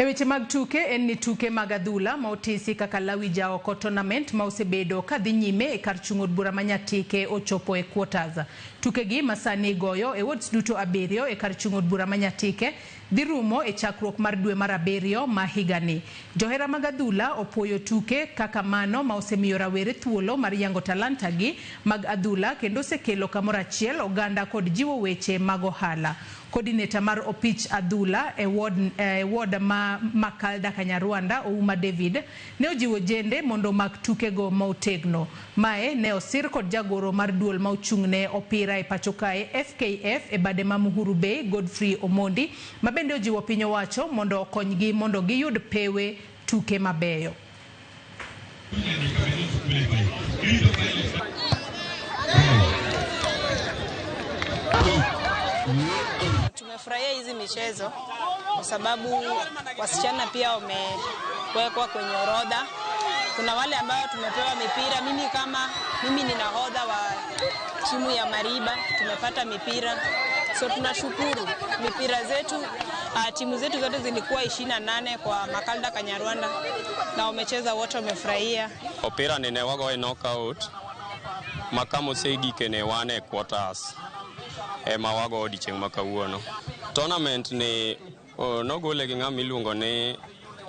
E weche mag tuke en ni tuke mag adhula ma otisi kaka Lawi Jaoko tournament ma osebedo ka dhi nyime e kar chung' od bura ma Nyatike ochopo e quarters. Tukegi ma sani igoyo e wards duto abiriyo e kar chung' od bura ma Nyatike dhi rumo e chakruok mar dwe mar abiriyo ma higani. Johera mag adhula opuoyo tuke kaka mano ma osemiyo rawere thuolo mar yango talanta gi mag adhula kendo osekelo kamoro achiel oganda kod jiwo weche mag ohala. Coordinator mar opich adhula e ward ma Makalda Kanyarwanda Ouma David ne ojiwo jende mondo omak tukego motegno. Mae ne osir kod jagoro mar duol ma ochung'ne opira e pacho kae FKF e bade ma Muhuru Bay Godfrey Omondi ma bende ojiwo piny owacho mondo okonygi mondo giyud pewe tuke mabeyo. Tumefurahia hizi michezo kwa sababu wasichana pia wamewekwa kwenye orodha. Kuna wale ambao tumepewa mipira. Mimi kama mimi ni nahodha wa timu ya Mariba, tumepata mipira. So tunashukuru mipira zetu. Timu zetu zote zilikuwa 28 kwa Makalda Kanyarwanda na wamecheza wote, wamefurahia. Opira ni ne wagoye knockout makamo osegike ne wan e quarters ema wago odiochieng' ma kawuono. Tournament ni nogole gi ng'ama iluongo ni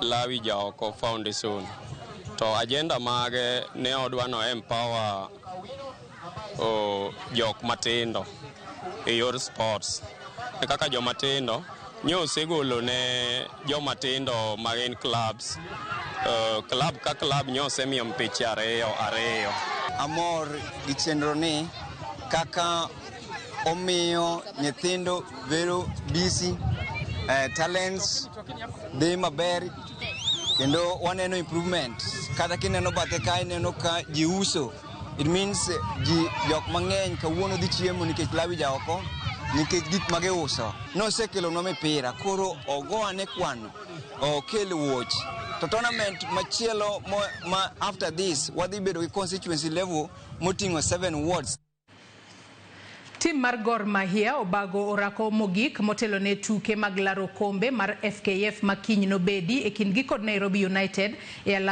Lawi Jaoko Foundation. To agenda mage ne odwa no empower jok matindo e yor sports. Kaka jomatindo nyo osegolo ne jomatindo magin clubs. Club ka club nyo osemiyo mpiche ariyo ariyo. Amor gi chenro ni kaka omiyo nyithindo bedo busy, talents dhi maber kendo waneno improvement. Kata kineno bathe ka ineno ka ji uso, it means ji jok mang'eny kawuono dhi chiemo nikech Lawi Jaoko, nikech gik ma giuso. Nosekelonwa mipira, koro ogo ane kwano, okel wuoch. To tournament machielo ma after this wadhi bedo gi constituency level moting'o 7 wards. Tim mar Gor Mahia obago orako mogik motelo ne tuke mag laro kombe mar FKF ma kiny nobedi e kindgi kod Nairobi United e